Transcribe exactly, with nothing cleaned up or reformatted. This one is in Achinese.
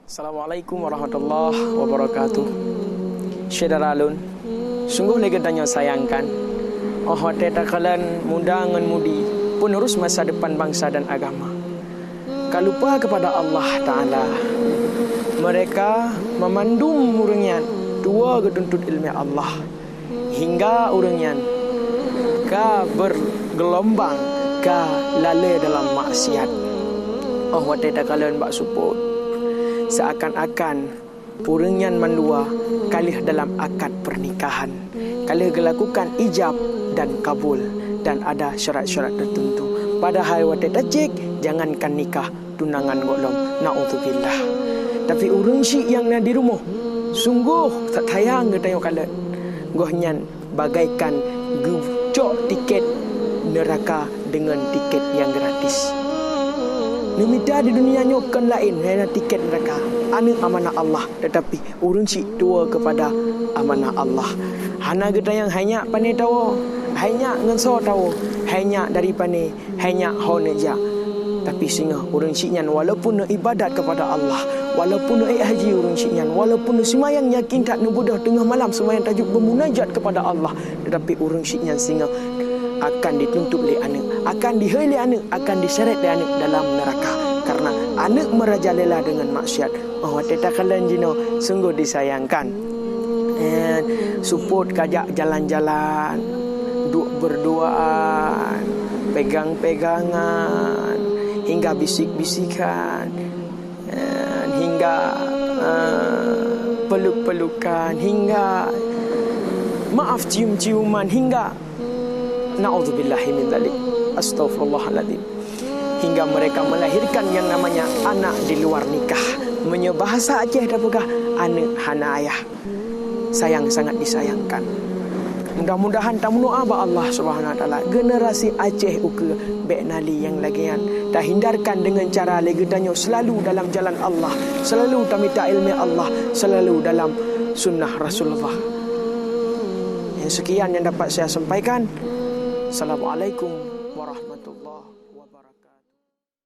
Assalamualaikum warahmatullahi wabarakatuh. Syedara lôn, sunggoh lé geutanyoe sayangkan, óh watée takalon muda ngon mudi penerus masa depan bangsa dan agama, ka lupa kepada Allah Ta'ala. Mereka memandum ureuëng nyan tuwoe geutuntot iéleumé Allah. Hingga ureuëng nyan ka bergelombang, ka lalée dalam maksiat. Óh watée takalon bak seupôt, seakan-akan ureuëng nyan mandua ka lheueh dalam akad pernikahan, ka lheueh geulakukan ijab dan kabul, dan ada syarat-syarat tertentu. Padahai watée tacék, jangankan nikah, tunangan gohlom, naudzubillah. Tapi ureuëng syiek nyang na di rumoh, sunggoh that sayang geutanyoe kalon. Gohnyan bagaikan geucok tiket neuraka deungon tiket nyang gratis. Neumita di dunia nyoe kon laén hana tiket neuraka, aneuëk amanah Allah, tetapi ureuëng syiek tuwoe kepada amanah Allah. Hana geutanyong hai nyak pané tawoe, hai nyak ngon soe tawoe, hai nyak dari pané, hai nyak ho neujak. Tapi singoh ureuëng syiek nyan walaupun neuibadat kepada Allah, walaupun neuék haji ureuëng syiek nyan, walaupun neuseumayang yakin that neubeudôh teungoh malam seumayang tahajud beumunajat kepada Allah, tetapi ureuëng syiek nyan singoh akan dituntut lé aneuëk, akan dihôi lé aneuëk, akan diseret lé aneuëk dalam neuraka. Karena aneuëk meurajalela deungon maksiat. Óh watée takalon jinoe sunggoh disayangkan. Eh, seupôt kajak jalan-jalan, duek berduaan, pegang-pegangan, hingga bisik-bisikan, eh, hingga, eh, peluk-pelukan, hingga, maaf, cium-ciuman, hingga, naudzubillahi min dzalik. Astagfirullahaladzim. Hingga mereka melahirkan yang namanya anak di luar nikah. Meunyoe bahasa Aceh tapeugah, aneuëk hana ayah. Sayang sangat disayangkan. Mudah-mudahan tameudoá bak Allah Subhanahu Wa Taala, generasi Aceh ukeue bék na lé nyang lagée nyan. Tahindarkan deungon cara lé geutanyoe selalu dalam jalan Allah, selalu tamita iéleumé Allah, selalu dalam sunnah Rasulullah. Yang sekian yang dapat saya sampaikan. Assalamualaikum warahmatullahi